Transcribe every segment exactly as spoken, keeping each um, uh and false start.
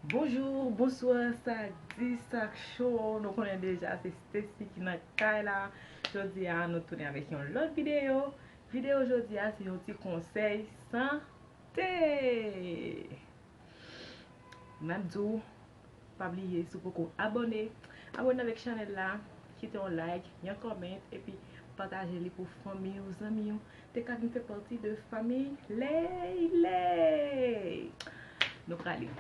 Bonjou, bonswa, sa k di, sa k cho, nou konnen deja se Stacy ki nan kay la. Jodi a nou tounen avèk yon lòt videyo. Videyo jodi a se yon ti konsèy sante. N ap di w, pa bliye, si w poko abòne, abòne avèk chanèl la, kite yon like, yon comment, epi pataje li pou fanmi w, zanmi w, te ka vin fè pati de fanmi Ley Ley. Nou prale.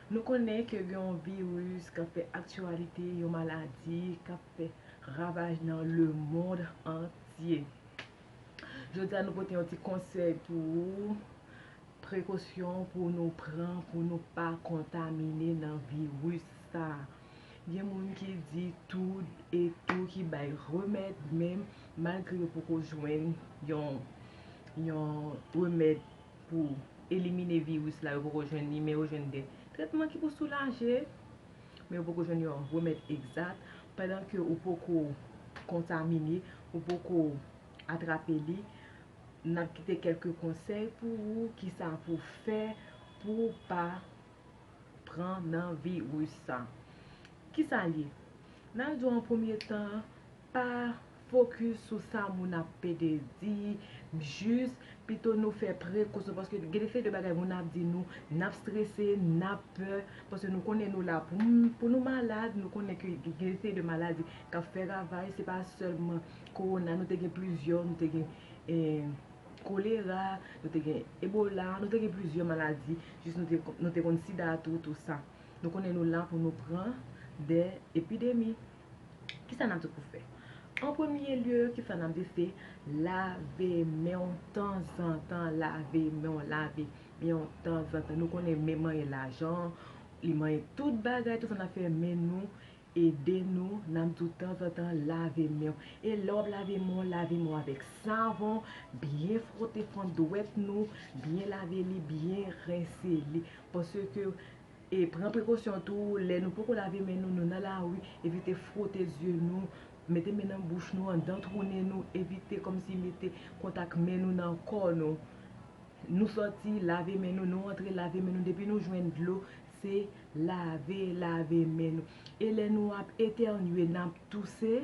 Nou konnen ke gen yon viris k ap fè aktyalite, yon maladi k ap fè ravaj nan lemonn antye. Jodi a nou pote yon ti konsèy pou ou, prekosyon pou nou pran pou nou pa kontamine nan viris sa. Gen moun ki di tou e tou, ki bay remèd, men malgre yo poko jwenn yon, yon remèd pou elimine viris la, yo poko jwenn li, men yo jwenn de tretman ki pou soulaje, men yo poko jwenn yon remèd egzat. Pandan ke ou poko kontamine, ou poko atrape li, n ap kite kèlke konsèy pou ou, kisa pou fè pou w pa pran nan viris sa. Kisa l ye? N ap di w an premye tan, pa fokis sou sa moun ap pede di, jis pito nou fè prekosyon, paske gen de seri de bagay moun ap di nou, n ap strese, n ap pè, paske nou konnen nou la pou, pou nou malad, nou konnen ke gen de seri de maladi k ap fè ravaj, se pa sèlman kowona, nou te gen plizyè, nou te gen, eh, kolera, nou te gen ebola, nou te gen plizyè maladi, jis nou te, nou te konn sida tou, tou sa. Nou konnen nou la pou nou pran de epidemi. Kisa n ap di pou fè? An premye lye, kisa n ap di se lave men w tanzantan, lave men w, lave men w tanzantan. Nou konnen men manyen lajan, li manyen tout bagay, tout sa n ap fè men nou ede nou, n ap di w tanzantan lave men w. E lè w ap lave men w, lave men w avèk savon, byen fwote fon dwèt nou, byen lave li, byen rense li. Paske, e pran prekosyon tou, lè nou poko lave men nou, nou nan lari, evite fwote zye nou, mete men nan bouch nou, anndan twou nen nou, evite kòmsi mete kontak men nou nan kò nou. Nou sòti, lave men nou, nou antre, lave men nou, depi nou jwenn dlo, se lave, lave men nou. E lè nou ap etènye, n ap touse,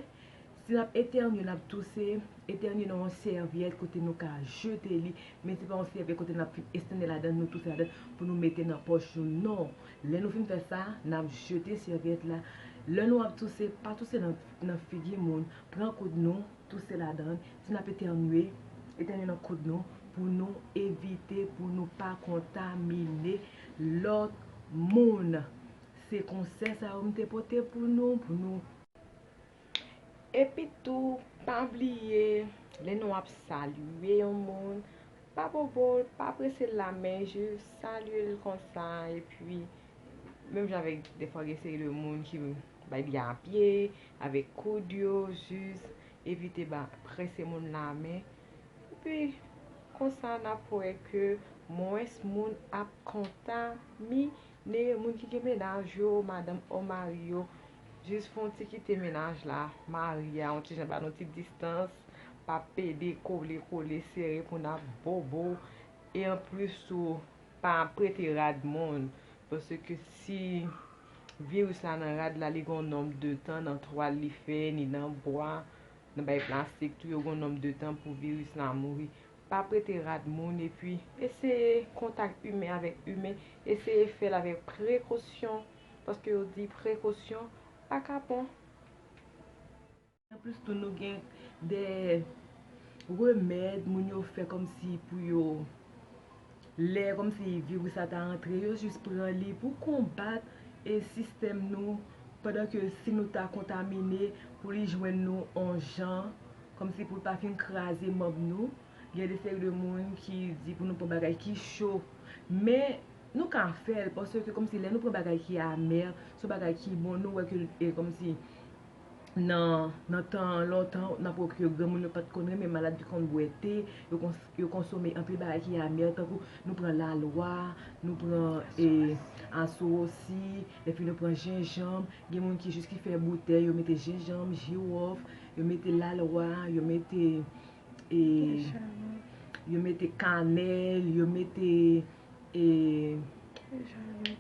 si n ap etènye, n ap touse, etènye nan yon sèvyèt kote nou ka jete li, men se pa yon sèvyèt kote n ap fin estande ladan, nou touse ladan pou nou mete nan pòch nou, non. Lè nou fin fè sa, n ap jete sèvyèt la. Lè nou ap touse, pa touse nan, nan figi moun, pran koud nou, touse ladan. Si n ap etènye, etènye nan koud nou pou nou evite, pou nou pa kontamine lòt moun. Se konsèy sa yo m te pote pou nou, pou nou. Epi tou, pa bliye, lè nou ap salye yon moun, pa bobo l, pa prese l lamen, jis salye l konsa, epi menm jan avèk defwa gen seri de moun ki bay li apye, avèk koud yo, jis evite ba, prese moun lamen. Epi konsa n ap wè ke mwens moun ap kontamine moun ki gen mennaj yo, madanm o mari yo. Jis fè yon ti kite mennaj la, mari a, yon ti jan ba nou ti distans, pa pede kole, kole, sere pou n ap bobo. E anplis tou, pa prete rad moun, paske si viris la nan rad la, li gen yon nonb de tan, nan twal li fè, ni nan bwa, nan bagay plastik tou, yo gen yon nonb de tan pou viris la mouri. Pa prete rad moun, epi eseye kontak imen avèk imen, eseye fè l avèk prekosyon, paske yo di prekosyon pa kapon. Anplis tou, nou gen de remèd moun yo fè kòmsi pou yo, lè kòmsi viris la ta antre, yo jis pran li pou konbat e sistèm nou, pandan ke si nou ta kontamine, pou li jwenn nou on jan, kòmsi pou l pa fin kraze manm nou. Gen de seri de moun ki di pou nou pran bagay ki cho, men nou ka fè l, paske kòmsi lè nou pran bagay ki amè, se yon bagay ki bon, nou wè ke, e, kòmsi nan, nan tan lontan, n ap wè ke granmoun yo pa t konn renmen malad, yo konn bwè te, yo, kons, yo konsome anpil bagay ki amè, tankou nou pran lalwa, nou pran, e, aswosi, epi nou pran jenjanm. Gen moun ki jis ki fè boutèy, yo mete jenjanm, jiwòf, yo mete lalwa, yo mete, e, yo mete kanèl, yo mete, e,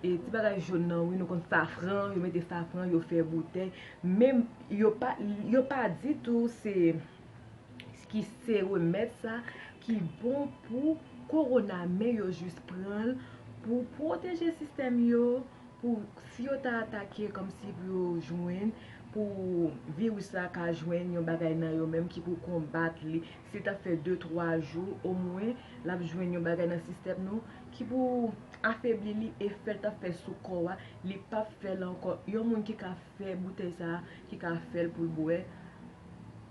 e Ti bagay jòn nan, wi, nou konn safran, yo mete safran, yo fè boutèy. Men yo pa, yo pa di tou se ki se remèd sa ki bon pou kowona, men yo jis pran l pou pwoteje sistèm yo, pou si yo ta atake kòmsi pou yo jwenn, pou viris la ka jwenn yon bagay nan yo menm ki pou konbat li. Si l ta fè de twa jou, omwen l ap jwenn yon bagay nan sistèm nou ki pou afebli li e fè l t ap fè sou kò a, li p ap fè l ankò. Yon moun ki ka fè boutèy sa a, ki ka fè l pou l bwè,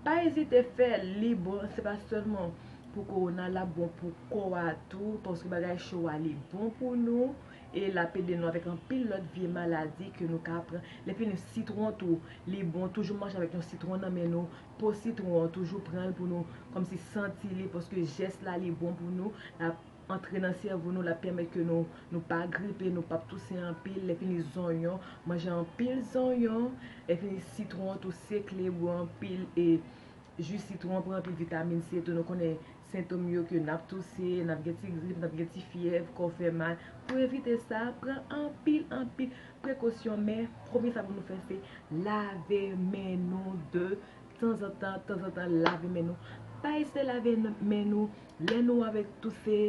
pa ezite fè l, li bon, se pa sèlman pou kowona, l ap bon pou kò a tou, paske bagay cho a, li bon pou nou, e l ap ede nou avèk anpil lòt vye maladi ke nou ka pran. Lè fini, sitwon tou, li bon, toujou mache avèk yon sitwon nan men nou, po sitwon an, toujou pran l pou nou, kòmsi santi li, paske jès la, li bon pou nou, l ap antre nan sèvo nou, l ap pèmèt ke nou, nou pa gripe, nou p ap touse anpil, lè fini zonyon, manje anpil zonyon, lè fini sitwon tou sekle, bwè anpil e ji sitwon, pran anpil vitamin C tou, nou konnen sentòm yo ke n ap touse, n ap gen ti grip, n ap gen ti fyèv, kò fè mal. Pou evite sa, pran anpil, anpil prekosyon, men premye sa pou nou fè se lave men nou de tanzantan, tanzantan lave men nou. Pa ezite lave men nou lè nou avèk touse,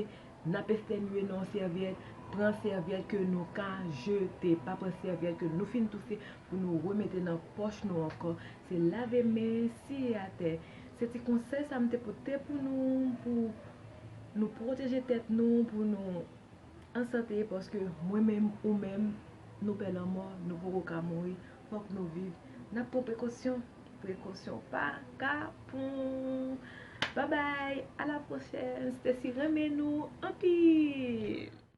n ap estènye nan yon sèvyèt, pran sèvyèt ke nou ka jete, pa pran sèvyèt ke nou fin touse pou nou remete nan pòch nou ankò. Se lave men, siye atè. Se ti konsèy sa m te pote pou nou, pou nou pwoteje tèt nou, pou nou an sante, paske mwen menm, ou menm, nou pè lanmò, nou poko ka mouri, fòk nou viv. N ap pran prekosyon, prekosyon pa kapon. Babay, a la pwochèn, Stacy renmen nou anpil.